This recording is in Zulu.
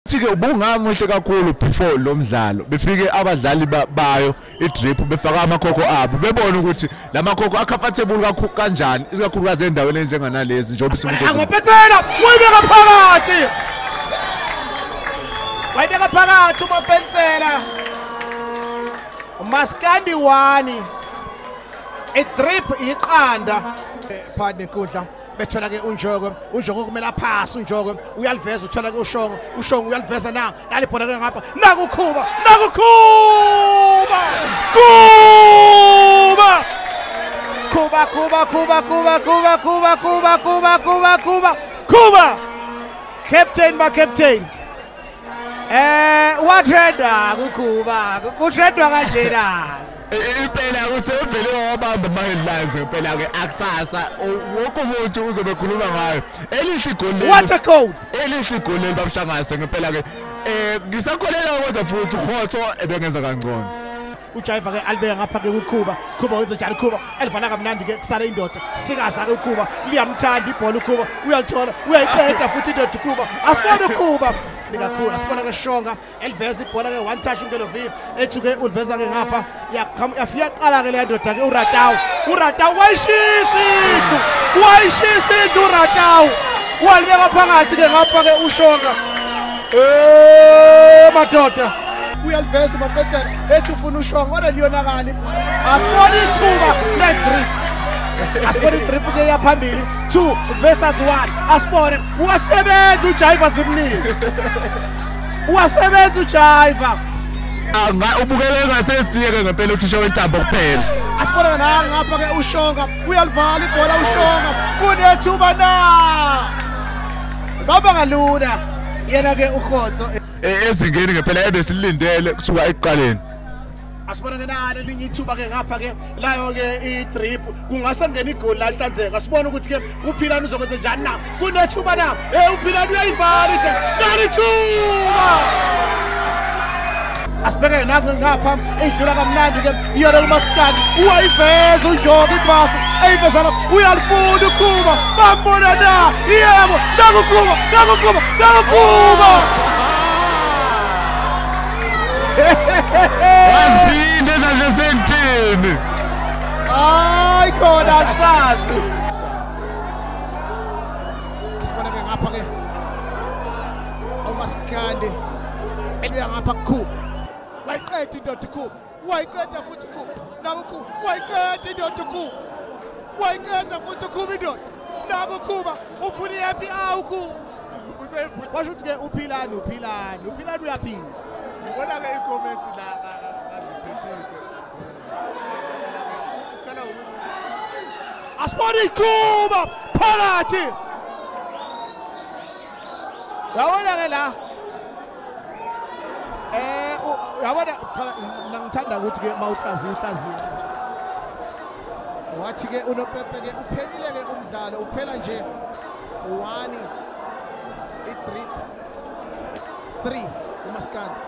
Ke ubungamuhle kakhulu before lo mdlalo befike abadlali bayo idrip befaka amakhokho abo bebona ukuthi lamakhokho acomfortable kakhulu kanjani ikakhulukazi endaweni enjenganalezi njengoba Angopetsela wayibeka phakathi, wayibeka phakathi uMapensela. Maskandi 1 idrip iqanda phakathi nenkundla. Bethola ke uNjoko, uNjoko kumele aphase, uNjoko uyaliveza, uthola ke uShongo, uShongo uyaliveza na nalibhola ke ngapha, nakuKhuba, nakuKhuba, Kuba Kuba Kuba Kuba Kuba Kuba Kuba Kuba Kuba Kuba Kuba Kuba captain ba captain watrenda kuKhuba, kutrendwa kanjena. Impela usevele wabamba ama headlines impela ke akusasa wonke umuntu uzobe ekhuluma ngayo. Elihle igoli. What a goal! Elihle igoli babshangase ngempela ke. Ngisakholelwa kodwa futhi uKhotso ebengenza kangcono. Ujayiva ke alibeka ngapha ke kuKhuba, Khuba wenza njani Khuba? Elivala kamnandi ke kusala indoda. Sikaza ke uKhuba, liyamthanda ibhola uKhuba, uyalithola, uyayiqeda futhi indoda uKhuba. Asibone uKhuba likakhulu, asibona ke Shonga eliveza ibhola ke one touch uNgelovi ethi ke uliveza ke ngapha, yafika qala ke le ndoda ke uRatau, uRatau wayishisa indlu, wayishisa indlu uRatau, walibeka phakathi ke ngapha ke uShonga. Madoda uyaliveza uMapetsela ethi ufuna uShonga kodwa liyonakala ibhola. Asibone ithuba le-drip, asibone idrip ke yaphambili 2 versus 1. Asibone uwasebenza uJaiva zimnike, uwasebenza uJaiva. Ubukele ngasesiyeke ngempela uthisha wentambo kuphela. Asibone na ngapha ke uShonga uyalivala ibhola uShonga, kunethuba na baba kalula yena ke uKhotso ezingeni ngempela ebesilindele kusuka ekuqaleni. Asibona ke nalo elinye ithuba ke ngapha ke layo ke idrip kungase ngena igoli la hlanzeka. Asibona ukuthi ke uPhilani uzokwenza njani na, kunethuba na uPhilani uyayivala indlela, nali ithuba. Asibheke nangu ngapha idlula kamnandi ke iyona uMaskandi, uwayiveza uNjoko ibhasi eyiveza lapha, uyalifuna uKhuba, bambona na, yebo nakuKhuba, nakuKhuba, nakuKhuba. Waziphinda ezandla sengithini. Hayi khona akusazi. Asibona ke ngapha ke uMaskandi ebuya ngapha kuKhuba, wayiqeda indoda uKhuba, wayiqeda futhi uKhuba, nakuKhuba, wayiqeda indoda uKhuba, wayiqeda futhi uKhuba indoda, nakuKhuba ufuna i-happy hour uKhuba. Washo ukuthi ke uPhilani, uPhilani, uPhilani uyaphila. Ngibona ke i-comment la kaziphephise. Kana ukuthi asibone iKhuba phakathi. Yabona ke la yabona cha ngithanda ukuthi ke mawuhlaziya uhlaziya. Wathi ke uNopepe ke uphelile ke umdlalo, uphela nje 1 i-drip 3 uMaskandi.